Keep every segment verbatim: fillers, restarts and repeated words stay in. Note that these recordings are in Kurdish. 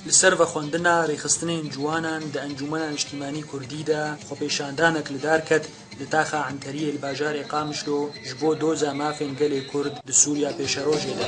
Li ser vexwendina rêxistinên ciwanan di Encûmena Niştîmanî Kurdî de xwepêşandanek li dar ket li taxa Enteriyê li bajarê Qamişlo ji bo doza mafên gelê Kurd di Sûriya pêşerojê de.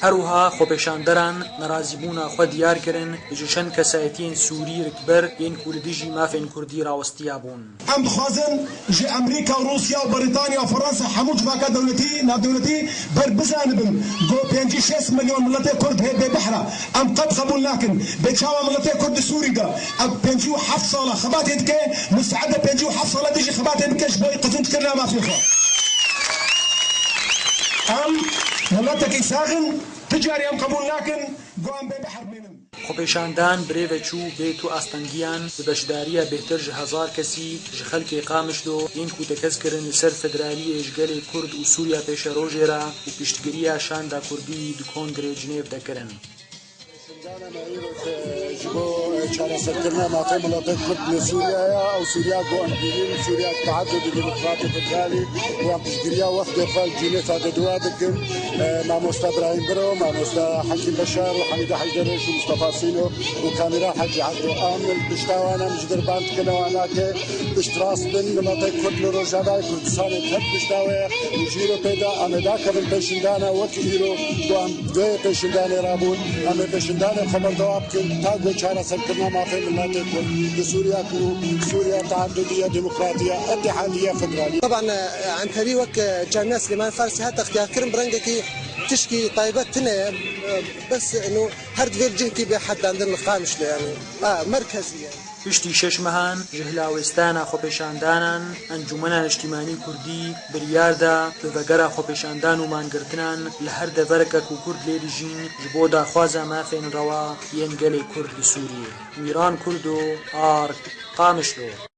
Her wiha xwepêşanderan nerazîbûna xwe diyar kirin ji çend kesayetiyên Sûrî rikber yên ku li dijî mafên Kurdî rawestiya bûn. Em dixwazin ji Amerîka û Rûsya û Brîtanya û Fransa hemû civaka dewletî, navdewletî ber bizanibin ku pêncî şêst milyon miletê Kurd hê bêbehr e. Em qet qebûl nakin. Bê çawa miletê Kurd di Sûrî de ev pêncî û heft sala xebatê dike, musteed e pêncî û heft sala dijî xebatê bike ji bo qezincikirina mafê xwe. Em miletekî sax in, tu carî em qebûl nakin ku em bêbehr bimînin. Xwepêşandan birêve çû bê tu astengiyan bi beşdariya bêhtir ji hezar kesî ji xelkê Qamişlo yên ku tekez kirin li ser federaliyê ji gelê Kurd û Sûriya pêşerojê re û piştgiriya şanda Kurdî di Kongrê Cinêv de kirin. Şindana me îro ke ji bo çareserkirina mafê miletê Kurd li Sûriyê ye, ew Sûriya ku em dibînin, Sûriya teadudî demokratî federalî û em piştgiriya wefdê xwe li Cînêfa de dua dikin. E, Mamosta Birahîm Biro, Mamosta Hekîm Beşar û Hemîda Heyderêş û Mustafa Sîno û Kamîra Hecî Ebdo, em li pişta wan em ji dir ban dikin, ewana ke piştrast bin, miletê Kurd li Rojavayê Kurdistanê tev pişta we ye û ji îro pê de em ê dakevin pêşindana wek îro ku em guhê pêşindanê rabûn, em ê pêşindanê xwe berdewam bikin ta ku çareserkirina mafê miletê Kurd li Sûriya ku Sûriya teadudî ye, demokratî ye, îtîhadî ye, federalî ye. Teban, e, Enterî wek, e, Camia Silêman Farsî hat extiyarkirin bi rengekî tişkî taybet tune ye. E, bes, e, no, her divê li cihekî bê hedandin li Qamişlo, yanî, a, merkezî ye. Piştî şeş mehan ji hilawêstana xwepêşandanan, Encûmena Niştîmanî Kurdî biryar da bi vegera xwepêşandan û mangirtinan li her devereke ku Kurd lê dijîn ji bo daxwaza mafên rewa yên gelê Kurd li Sûriyê. Mîran Kurdo, Ark, Qamişlo.